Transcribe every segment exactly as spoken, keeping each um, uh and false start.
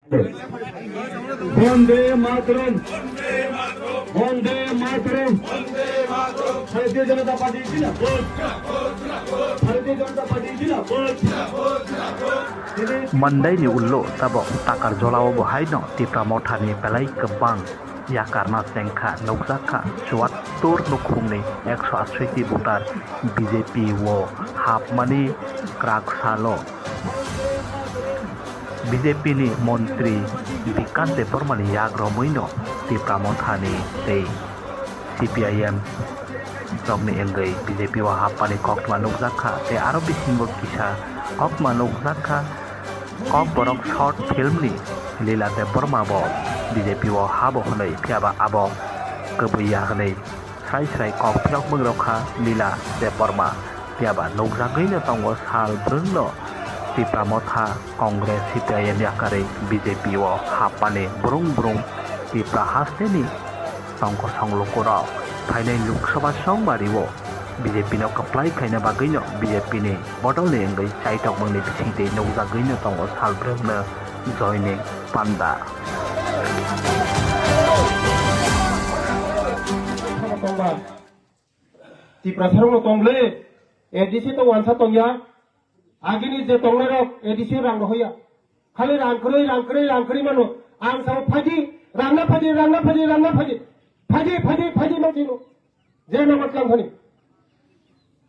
Bande Mataram. Bande Mataram. Bharatiya Janata Party zindabad. Bharatiya Janata Party zindabad. Mandaini ulo tabok takar jolao bo haino Tipra Mothani belai kwbang yakarna chengkha, nukjakha chuattor nukhungni ekso asoiti voter B J P o hapmani kwrak salo. B J P ni montri Bikash Debbarma ni yak romwi no Tipra Mothani tei C P I M rokni wngwi B J P o happani koktwma nukjakha tei aro bisingo kisa koktwma nukjakha Kokborok short film ni Lila Debbarma bo B J P o habo hwnwi, phiyaba abo kwbwi ya hwnwi. Srai srai kok philokmung rokha Lila Debbarma. Phiya ba nukjagwi no tongo sal brwng no Tipra Motha, Congress, C P I M yakarwi B J P o hapmani brwng brwng Tipra hasteni tongkosong lukurok. Phainai Lok Sabha chongmari o B J P no kwplai khaina bagwi no B J P ni bodol ni wngwi chaitokmung ni bisingtwi nukjagwi no tongo sal brwng no joining panda. Tiprasarokno tongle, A D C to wansa tongya, agini je tongnairok A D C rang rohoya. Khali rang kwrwi, rang kwrwi, rang kwrwi mano. Ang sao phaidi, rangna phaidi, rangna phaidi, rangna phaidi. Phaidi, phaidi, phaidi ma chino. Je nama tlang thani.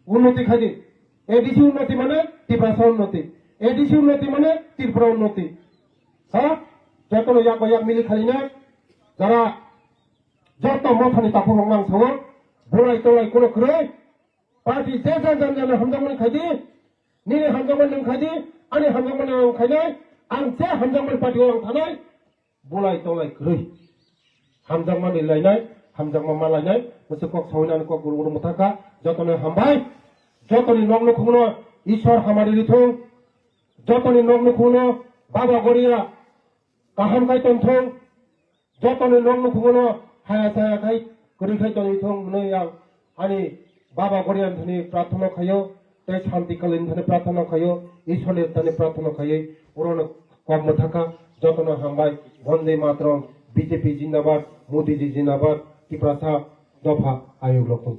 Unnoti khaidi. A D C unnoti mane Tiprasa unnoti. A D C unnoti mane Tripura unnoti. Ha? Jotono yak ba yak mili khaline. Jara joto mothani takhuk rok nang sao. Bolai tolai kuno kwrwi. Party je jan jan jan hamjakmani khaidi. Nini hamjakmani nang khaidi. Ani hamjakmani nang khainai. Ang je hamjakmani party o ang thanai. Bolai tolai kwrwi. Hamjakmani lainai, hamjakma ma lainai, mwswk kok sawinani kok guru guru mwthakha, jotoni hambai, jotoni nok nukhungno Ishwar hamari rithung, jotoni nok nukhungno Baba Goria kaham khai tongthung, jotoni nok nukhungno haya chaya khai kwrwi khai tongwi thung hwnwi ang Ani Baba Gorian thani prarthana khayo, tei Shanti Kalin thani prarthana khayo, Ishwar ni thani prarthana khayo, orono kok mwthakha, jotono hambai, Bande Mataram, B J P zindabad, Modi ji zindabad, Tiprasa dopha ayuk rok.